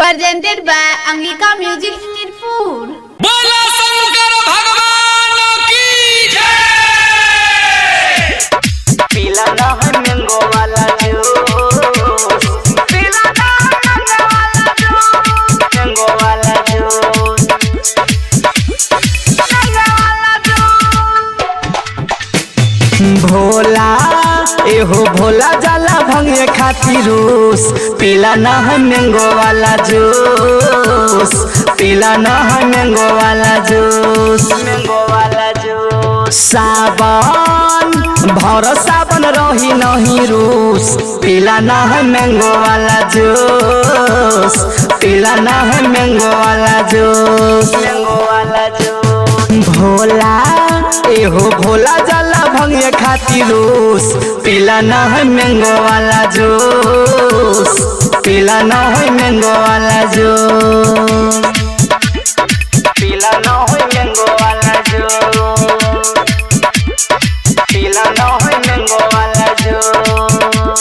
Presented by Angika Music Mirpur. बोला शंकर भगवान की जय। पीला ना है मैंगो वाला जूस, पीला ना है मैंगो वाला जूस, मैंगो वाला जूस, मैंगो वाला जूस। भोला एहो भोला जाला भंगे खातिर रूस, पीला ना है मैंगो वाला जूस, पीला ना है मैंगो वाला जूस, मैंगो वाला जूस। सावन भर सावन रही नहीं रूस, पीला ना है मैंगो वाला जूस, पीला ना है मैंगो वाला जूस, मैंगो वाला जूस। भोला एहो भोला जाला भंगे खातिर रूस, पीला ना है मैंगो वाला जूस, पीला ना है मैंगो वाला जूस, पीला ना है मैंगो वाला जूस, पीला ना है मैंगो वाला जूस,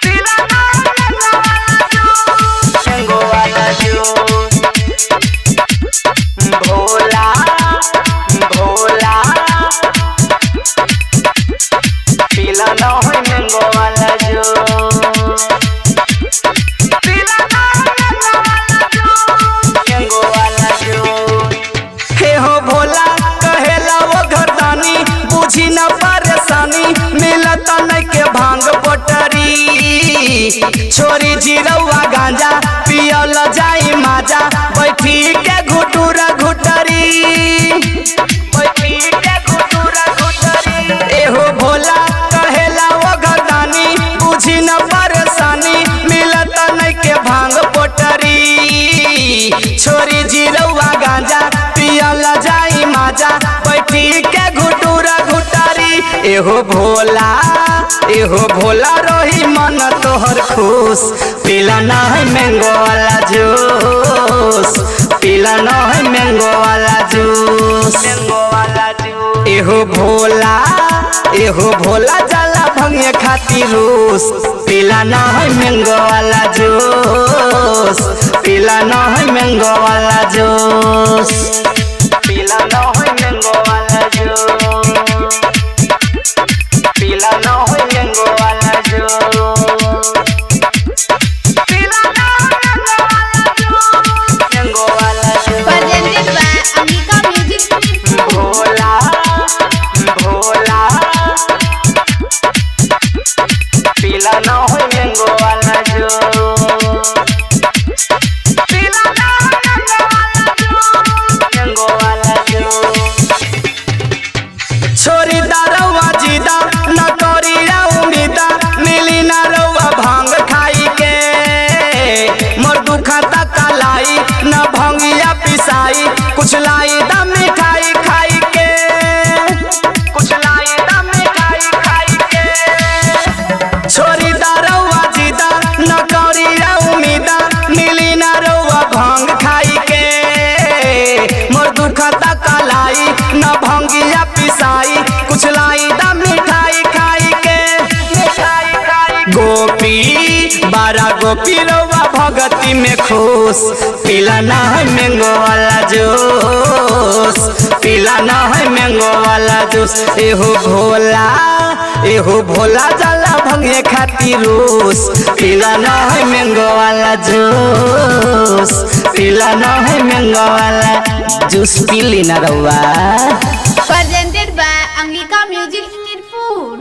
पीला ना है मैंगो वाला जूस, मैंगो वाला जूस। भोला भोला पीला ना है मैंगो वाला जूस, पीला ना है मैंगो वाला जूस, मैंगो वाला जूस। हे हो भोला कहेला वो घरदानी, बुझी न परेशानी, मिलत नहीं के भांग पटरी। छोरी जीरौआ गांजा पियल जाई माजा, बैठी के घुटुर घुटरी, बैठी के घुटुर घुटरी। एहो भोला कहेला वो घरदानी, बुझी न परेशानी, मिलत नहीं के भांग पोटरी। छोरी जीरौआ गांजा पियल जाई माजा, बैठी के घुटुरा घुटारी। एहो भोला एहो भोला रही मन तोहर खुश, पीला ना है मैंगो वाला जूस, पीला ना है मैंगो वाला जूस, मैंगो वाला जूस। एहो भोला जाला भंगे खातिर रूस, पीला ना है मैंगो वाला जूस, पीला ना है मैंगो वाला जूस, पीला ना है मैंगो वाला जूस, पीला ना है मैंगो वाला जूस, पीला ना है मैंगो वाला जूस, मैंगो वाला juice. Presented by Angika Music Mirpur. Bhola Bhola पीला ना है मैंगो वाला जूस, पीला ना है मैंगो वाला जूस, मैंगो वाला जूस। छोरी दारवा जीदा न करी उम्मीदा, मिली ना रउआ भांग खाई के, मोर दुखता कलाई न भंगिया पिसाई, कुछ लाई दा मिठाई खाई के, कुछ लाई दा मिठाई खाई के। छोरी दारवा जीदा न करी उम्मीदा, मिली ना रउआ भांग खाई के, मोर दुखता कलाई न भंगिया पिसाई, कुछ लाई दा मिठाई खाई के, मिठाई खाई। गोपी बारा गोपी रउआ भगती में खुश, पीला ना है मैंगो वाला जूस, पीला ना है मैंगो वाला जूस। एहो भोला जाला भंगे खातिर रूस, पीला ना है मैंगो वाला जूस, पीला ना है मैंगो वाला जूस, पीली ना रउआ। Presented by Angika Music Mirpur.